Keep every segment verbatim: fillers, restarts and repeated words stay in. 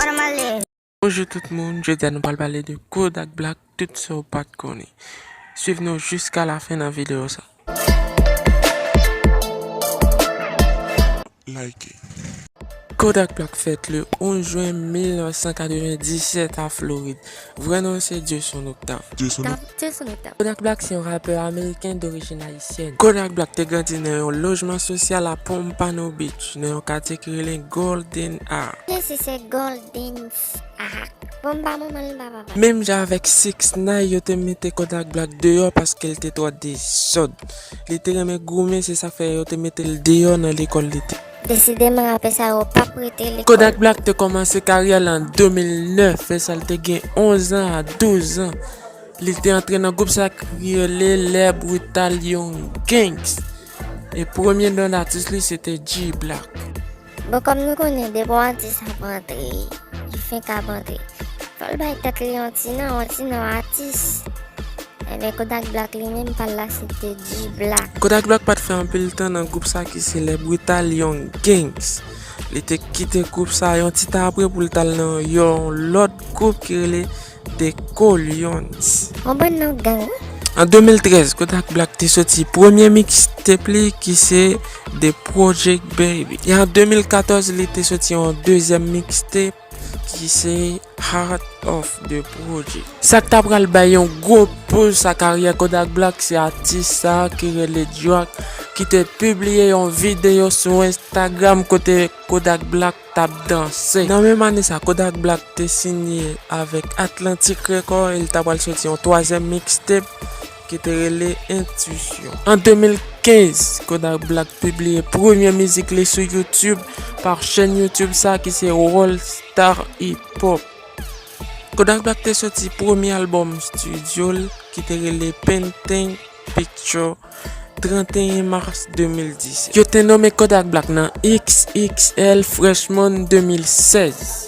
Bonjou tout moun, jodi a nou pral pale de Kodak Black, tout sa w pa t konnen. Swiv nou jiska lafen nan videyo sa. Like. Kodak Black fèt le onz jen mil nèf san katrevenndisèt a Florid. Vrè non l se Dieuson Octave. Dieuson Octave. Kodak Black se yon rapè ameriken dorijin ayisyèn. Kodak Black te grandi nan yon lojman sosyal a Pompano Beach, nan yon katye ki rele Golden Hour. Kiyès se Golden Hour? Bon, m pa manman l, m pa papa l. Menm jan avèk six nine, yo te mete Kodak Black deyò paske l te twò dezòd. Li te renmen goumen, se sa k fè yo te mete l deyò nan lekòl li te. Desideman, rapè sa yo p ap rete lekòl. Kodak Black te kòmanse karyè l an de mil nèf, fè sa l te gen onz an a douz an. Li te antre nan gwoup sa ki rele Les Brutal Young Gangs. E premye non atis li se te G-Black. Bon, kòm nou konnen, depi yon atis ap antre, li fenk ap antre, fò l bay tèt li yon ti non, yon ti non atis. Ebyen, Kodak Black li menm pa l la se te G-Black. Kodak Black pa t fè anpil tan nan gwoup sa ki se Les Brutal Young Gangs. Li te kite gwoup sa yon ti tan apre pou l t al nan yon lòt gwoup ki rele The Colions. Yon bann non gang, wi. An de mil trèz, Kodak Black te soti premye mixtape li ki se The Project Baby. E an de mil katòz, li te soti yon dezyèm mixtape ki se Heart of the Project. Sa k ta pral bay yon gwo boost a karyè Kodak Black se atis sa ki rele Drake, ki te pibliye yon videyo sou Instagram kote Kodak Black t ap danse. Nan menm ane sa, Kodak Black te sinye avèk Atlantic Record e l ta pral soti yon twazyèm mixtape ki te rele Intuition. An de mil kenz, Kodak Black pibliye premye mizik li sou YouTube pa chèn YouTube sa ki se World Star Hip Hop. Kodak Black te soti premye albòm estidyo l ki te rele Painting Picture trannteyen mas de mil disèt. Yo te nonmen Kodak Black nan X X L Freshman de mil sèz.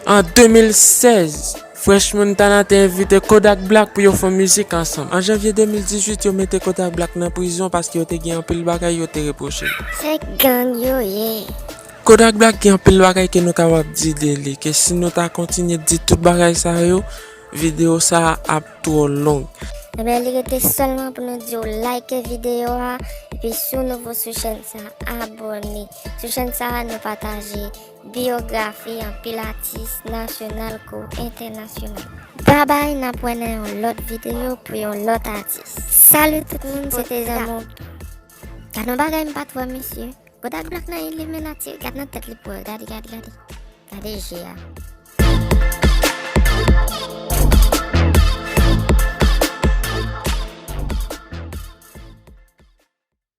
An de mil sèz, Freshman Tana te envite Kodak Black pou yo fè mizik ansanm. An janvye de mil dizuit, yo mete Kodak Black nan prizon paske yo te gen anpil bagay yo te repwoche l. Se gang yo ye. Kodak Black gen anpil bagay ke nou kapab di de li, ke si nou ta kontinye di tout bagay sa yo, videyo sa a ap twò long. Ebyen, li rete sèlman pou nou di w like videyo a, epi si w nouvo sou chèn sa a, abòne. Sou chèn sa a, nou pataje biyografi anpil atis nasyonal kou entènasyonal. Babay, n ap wè nan yon lòt videyo pou yon lòt atis. Salut tout moun, se te zanmi w. Gad yon bagay m pa t wè, mesye. Kodak Black nan Illuminati, gad nan tèt li pwèl, gade, gade, gade. Gade je a.